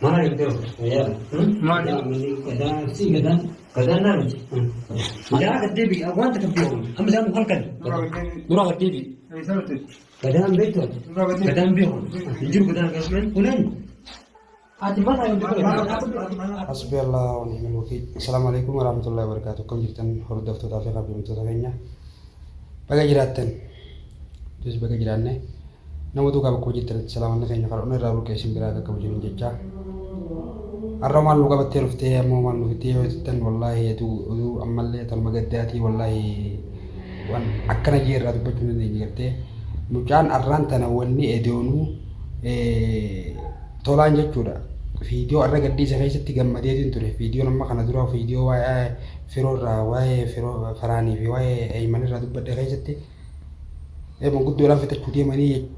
Mana gitu. Ya. Maali? Si gadan gadan na miti. Gadaa gaddeebi wanta kan beeku amma isaan halkan dura gaddeebi gadaan beektu gadaan beeku hin jiru gadaan akkasumas kunan ati mataa hin beeku. Hasbi Allah wa ni'mal wakiil. Assalaamu alaikum warahmatullahi wabarakatuh. Akkam jirtan hordoftootaa fi kabajamtoota keenya. Baga jiraattan. Nus baga jiraanne. Nama duukaa bakkuma jirtanitti salaamanni keenya kan onnee irraa burqee isin biraa qaqqabu isiniin jecha. Har'a maal nu qabattee dhuftee ammoo maal nu fittee yoo jettan wallaahi oduu oduu ammallee tanuma gaddaatii wallaahi waan akkana jee irraa dubbachuu hin dandeenye gartee mucaan arraan tana wanni edoonuu tolaan jechuudha. Viidiyoo arra gadhiise keessatti gammadeetiin ture. Viidiyoon amma kana dura viidiyoo waa'ee firoo irraa waa'ee firoo faraanii fi waa'ee eeyman irraa dubbadhe keessatti manguddoodhaan fixachuu deemanii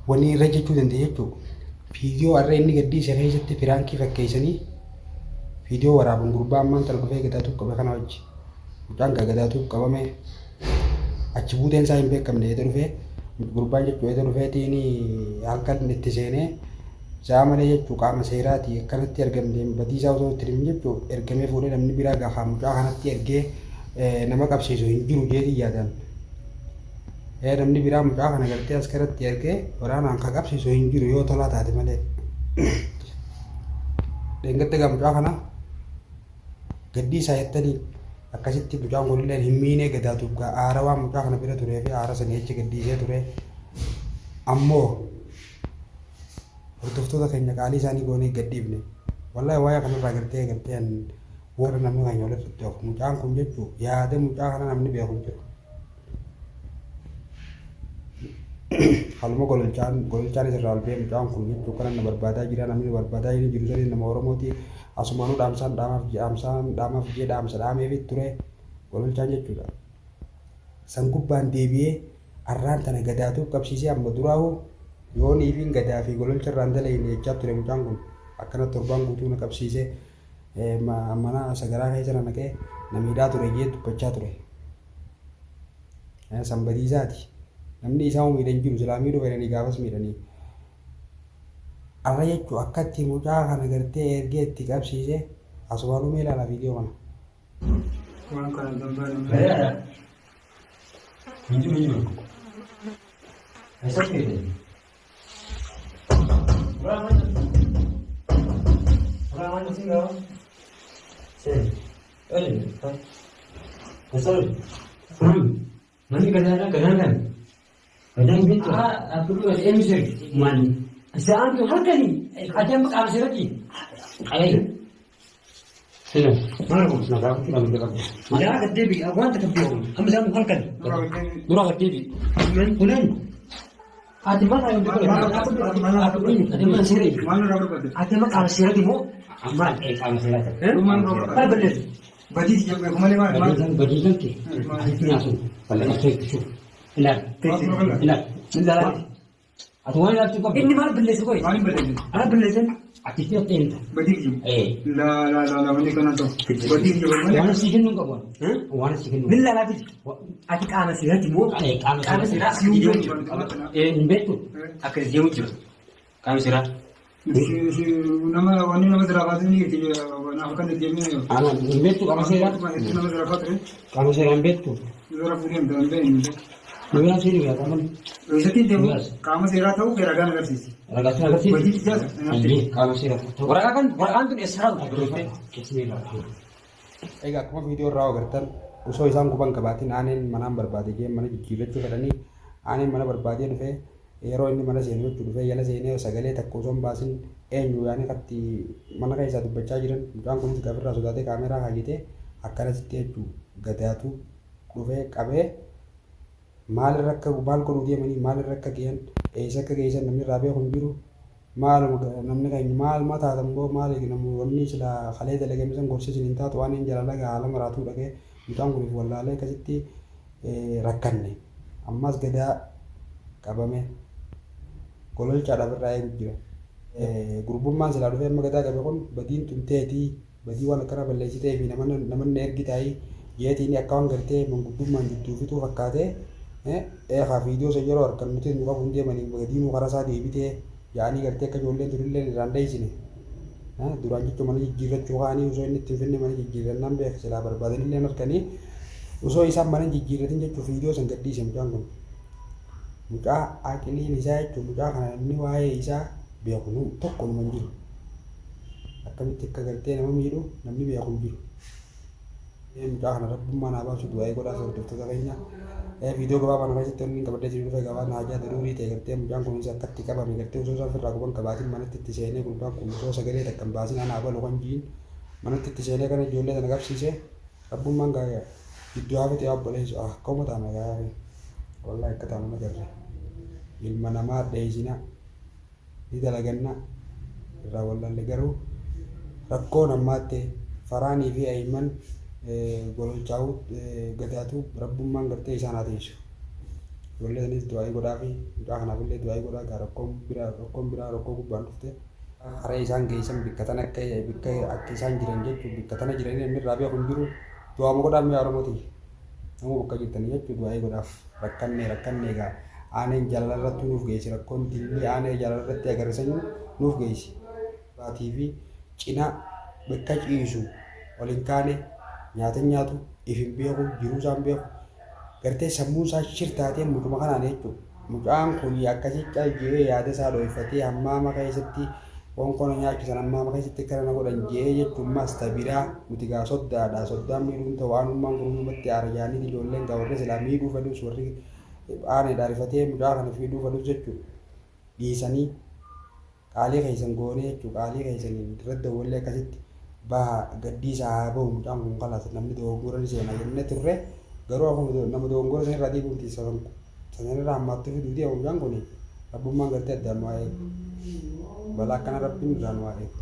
wanni irra jechuu danda'e jechuudha. Viidiyoo arra inni gadhiise keessatti piraankii fakkeessanii viidiyoo waraaban gurbaa ammaan tana dhufee gadaatuuf qabe kana wajji. Mucaan gaa gadaatuuf qabame achi buuteen isaa hin beekamne eeda dhufee gurbaan jechuu eeda dhufeetiin halkan itti seenee isaa malee jechuu qaama seeraati akkanatti ergamte badii isaa osoo itti himin jechuu ergamee fuudhee namni biraa gaafa mucaa kanatti ergee nama qabsiisu hin jiru jeetii yaadan. Namni biraa mucaa kana gartee askaratti ergee waraanaan ka qabsiisu hin jiru yoo tolaa taate malee. Dheengadda gaa mucaa kana gaddii isaa jettanii akkasitti mucaan kunillee hin miinee gadaatuuf gaa aara waan mucaa kana bira turee fi aara sanii achi gaddiisee ture. Ammoo hordoftoota keenya qaalii isaanii goonee gadhiifne. Wallahi waa'ee kanarraa gartee gartee an warra namni keenya walirratti oofu mucaan kun jechuu yaada mucaa kana namni beeku hin jiru. Haaluma gololchaan gololchaan isirraa ol ba'ee mucaan kun jechuu kana na barbaadaa jira namni na barbaadaa inni jiru sanii nama Oromooti asumaanuu dhaamsaan dhaamaaf dhaamsaan dhaamaaf jee dhaamsa dhaameefi ture gololchaan jechuudha. San gubbaan deebi'ee arraan tana gadaatuuf qabsiisee amma duraahu yoon iifiin gadaa fi gololcha irraan dalayne jechaa ture mucaan kun akkana torbaan guutuu na qabsiisee mana sagaraa keessa na naqee na miidhaa ture jee dubbachaa ture. San badiisaati. Namni isaa miidha hin jiru silaa miidhuu fedhanii gaafas miidhanii. Arra jechuu akkatti mucaa kana gartee ergee itti qabsiise asumaanuu mee ilaala viidiyoo kana. Waan kana danda'an. Gadaadha. Hin jiru hin jiru. Eessatti fide? Suuraa maal isin ga'a? Seen. Manni gadaadha gadaan kan. Gadaan beektu. Abdul eenyu sirri manni. Sa'aan tun halkanii ati amma qaama sirratti. Qalee. Sina maal kun nagaa kun namni qabu. Gadaa gaddeebi wanta kan beeku amma isaan halkan. Dura gaddeebi. Kunan. Ati maal hin beeku. Ati maal sirri. Maal irraa barbaadde? Ati amma qaama seerati moo amma qaama seerati. Maal irraa barbaadde? Maal balleessu? Badii si beeku malee maal maal? Badii kan kee asitti nyaatu balleessu jechuudha. Ilaali. Ilaali. Ilaali. Ati waan ilaaltu qabdu. Inni maal balleessu qoyi? Maal hin balleessin? Maal balleessan? Ati fi ati eenyuta? Badii si La la la la wanni kana ta'u. Badii si beeku malee. Waan si kennu qabu. Waan si kennu. Milla laati. Ati qaama seerati moo? Qaama seeraa. Si hin beeku. Hin beektu. Akka deemu jira. Qaama seeraa. Nama wanni nama sirraa baasee ni jirti. Naaf kan deemee. Ana hin beektu qaama seeraa. Nama sirraa baasee. Qaama seeraa hin beektu. Zara fuudhee hin ta'an beeknu. Nuyi seerii gaa qaama. Eessatti deemu qaama seeraa ta'uu kee ragaan agarsiisi. Ragaa sun agarsiisa. Badii ijaasa. Qaama seeraa. Waraqaa kan waraqaan tun eessarraa dhufte? Egaa akkuma viidiyoo irraa agartan osoo isaan quban qabaatin aaneen manaan barbaade jee mana jijjiirrachuu fedhanii aaneen mana barbaadee dhufee yeroo inni mana seenu jechuu dhufee jala seenee sagalee takka osoo hin baasin eenyu yaanii katti mana keessaa dubbachaa jiran mucaan kunis gaafirraa sodaatee kaameeraa kaayyatee akkanasitti jechuu gadaatu dhufee qabee maalirra akka maal godhuu deemanii maalirra akka geessan eessa akka geessan namni irraa beeku hin jiru maaluma namni keenya maal ma taatan boo maali namni wanni sila kalee dalagame san gorsi isin hin taatu waan hin jala laga haala maraatuu dhaqee mucaan kuniif wallaalee akkasitti rakkanne ammas gadaa qabame gololchaadhaaf irraa eegu jira. Gurbummaan silaa dhufee amma gadaa qabe kun badiin tun teetii badii waan akkanaa balleessitee fi namanni ergi taa'ii jeetiin akka waan gartee manguddummaan jidduu fixuu fakkaatee eegaa viidiyoo san yeroo harkan nuti nu qabuun deemanii gadiinuu karaa isaa deebitee yaa'anii gartee akka ijoolleen tunillee irraan dheessine. Duraan jechuun mana jijjiirrachuu kaanii osoo inni itti hin finne mana jijjiirrannaan beeka silaa barbaadanillee harkanii osoo isaan mana jijjiirratin jechuun viidiyoo san gadhiise mucaan kun. Mucaa aqiliin isaa jechuun mucaa kana namni waa'ee isaa beeku tokko numa hin jiru. Akkamitti akka gartee nama miidhu namni beeku hin jiru. Mucaa kana rabbummaan haa baasu du'aa'ii godhaa hordoftoota keenya. Viidiyoo gabaabaa kana keessatti wanni qabadhee jiru dhufe gabaa haajaa daruurii ta'e gartee mucaan kunis akkatti qabame gartee osoo isaan ofirraa quban qabaatin manatti itti seenee gurbaan kun osoo sagalee takka hin baasin anaa balu kan jiin manatti itti seenee kana ijoollee tana qabsiise rabbummaan gaa gidduu hafe ta'e obboleessu akkuma taana gaafi wallahi akka taanu nagarre ilma namaa dheessina ni dalaganna irraa wallaalle garuu rakkoon ammaatte faraanii fi ayimman gololchaa'uu gadaatu rabbummaan gartee isaan haa teessu. Ijoollee sanis du'aa'ii godhaa fi mucaa kanaaf illee du'aa'ii godhaa gaa rakkoon biraa rakkoon biraa rakkoo gubbaan dhufte. Karaa isaan geessan bikka tana akka bikka akka isaan jiran jechuun bikka tana jiranii namni irraa beeku hin jiru. Du'aama godhaa mi'a Oromooti. Nama bakka jirtanii jechuun du'aa'ii godhaaf rakkannee rakkannee gaa aaneen jaalala irratti nuuf geessi rakkoon dillee aanee jaalala irratti agarsiisan nuuf geessi. Baatii fi cinaa bakka ciisu ol hin kaane nyaata hin nyaatu if hin beeku jiruu isaa hin beeku gartee sammuun isaa shir taatee mucuma kanaan jechuudha. Mucaan kun akkasii cal jedhee yaada isaa dho'ifatee hammaama keessatti qoonqoo na nyaachisan hammaama keessatti akkana na godhan jedhee jechuun maas tabiraa nuti gaa soddaadha soddaan miidhuun ta'u aanummaan kun hundumatti aara jaanii ijoolleen gaa warri silaa miidhuu fedhus warri aaneedha arifatee mucaa kana fiidhuu fedhus jechuudha dhiisanii qaalii keessan goonee jechuudha qaalii keessaniin irratti dawwallee akkasitti baha gaddiisaa haa bahu mucaan kun kalaas namni dogoggora ni seena jennee turre garuu akkuma nama dogoggora san irraa deebi'uuti san irraa hammaattuu fiduuti mucaan kun rabbummaan gartee addaan nu haa eegu balaa akkana rabbiin irraa nu haa eegu.